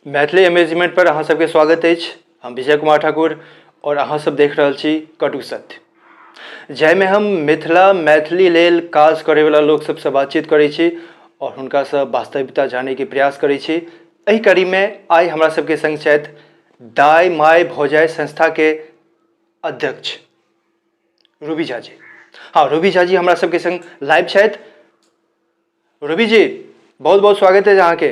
Maithili amazement पर अहाँ सबके स्वागत अछि। हम विजय कुमार ठाकुर और अहाँ सब देख रहल छी कटु सत्य, जाहिमे हम मिथिला मैथिली लेल काज करैवला लोक सबसँ बातचीत करै छी और हुनकासँ वास्तविकता जानैके प्रयास करै छी। एहि कड़ीमे आइ हमरा सबके संग छथि दाय माय भौजाइ संस्थाके अध्यक्ष रूबी झा जी। हाँ, रूबी झा जी हमरा सबके संग लाइव छथि। रूबी जी, बहुत बहुत स्वागत है अहाँके।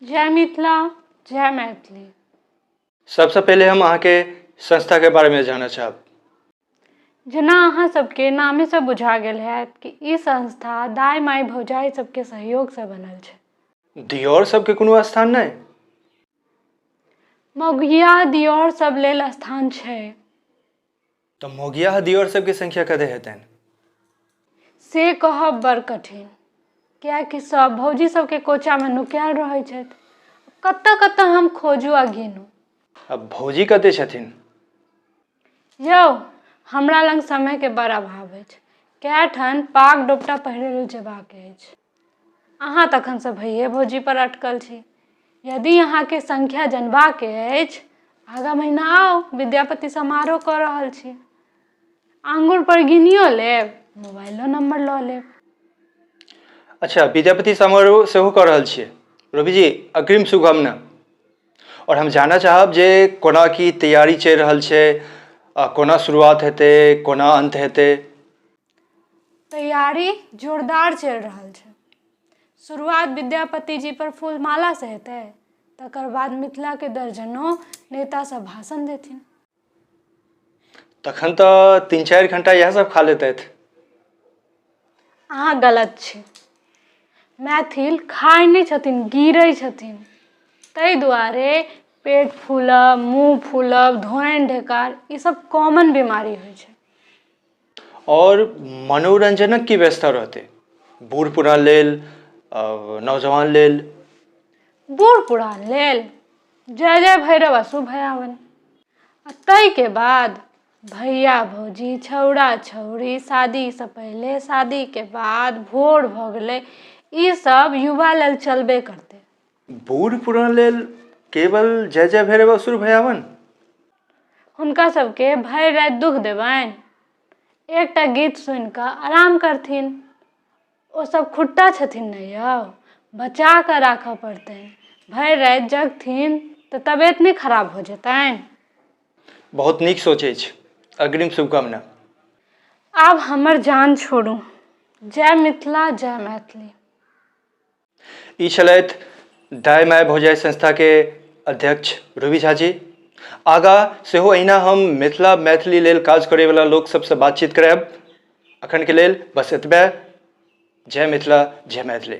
जय मिथिला, जय मैथिली। सबसे पहले हम अहाँके संस्था के बारे में जानना चाहब। जेना अहाँ सबके नामेसँ बुझा गेल हैत कि ई संस्था दाय माय भौजाइ सबके सहयोगसँ बनल छै। दियोर सबके कोनो स्थान नहि? मौगिया दियोर सब लेल स्थान छै। तऽ मौगियाह दियोर सबके संख्या कते हेतनि? से कहब बड़ कठिन, किएकि सब भौजी सबके कोचामे नुकायल रहै छथि। कतऽ कतऽ हम खोजू आ गिनू। आ भौजी कते छथिन? यौ, हमरा लग समयके बड़ अभाव अछि। कए ठाम पाग डोपटा पहिरै लेल जेबाक अछि। अहाँ तखनसँ भैये भौजीपर अटकल छी। यदि अहाँके संख्या जनबाक अछि, आगाँ महीना आउ, विद्यापति समारोह कऽ रहल छी। आङ्गुरपर गिनियो लेब, मोबाइलो नम्बर लऽ लेब। अच्छा, विद्यापति समारोह सेहो कऽ रहल छियै। रवि जी, अग्रिम शुभकामना। आओर हम जानऽ चाहब जे कोना की तैयारी चलि रहल छै, आ कोना शुरुआत हेतै, कोना अन्त हेतै। तैयारी जोरदार चलि रहल छै। शुरुआत विद्यापति जी पर फूलमालासँ हेतै, तकर बाद मिथिलाके दर्जनो नेता सब भाषण देथिन। तखन तऽ 3-4 घंटा इएह सब खा लेतथि। अहाँ गलत छी। मैथिल खाइ नहि छथिन, गिरै छथिन। ताहि दुआरे पेट फूलब, मुँह फूलब, धोनि ढेकार ईसब कॉमन बीमारी होइ छै। आओर मनोरञ्जनक की व्यवस्था रहतै बूढ़ पुरान लेल, नौजवान लेल? बूढ़ पुरान लेल जय जय भैरव अशुभ भयावन। आ ताहिके बाद भैया भौजी, छौड़ा छौड़ी, शादीसँ पहिले, शादीके बाद, भोर भऽ गेलै, ईसब युवा लेल चलबे करतै। बूढ़ पुरान लेल केवल जय जय भैरव असुर भयावन? हुनका सबके भरि राति दुख देबनि, एकटा गीत सुनिकऽ आराम करथिन। ओ सब खुट्टा छथिन ने यौ, बचा कऽ राखऽ पड़तनि। भरि राति जगथिन तऽ तबियत नहि खराब भऽ जेतनि? बहुत नीक सोच अछि, अग्रिम शुभकामना। आब हमर जान छोड़ू। जय मिथिला, जय मैथिली। ई छलथि दाय माय भौजाइ संस्थाके अध्यक्ष रूबी झा जी। आगाँ सेहो अहिना हम मिथिला मैथिली लेल काज करैवला लोक सबसँ बातचीत करायब। अखनके लेल बस एतबे। जय मिथिला, जय मैथिली।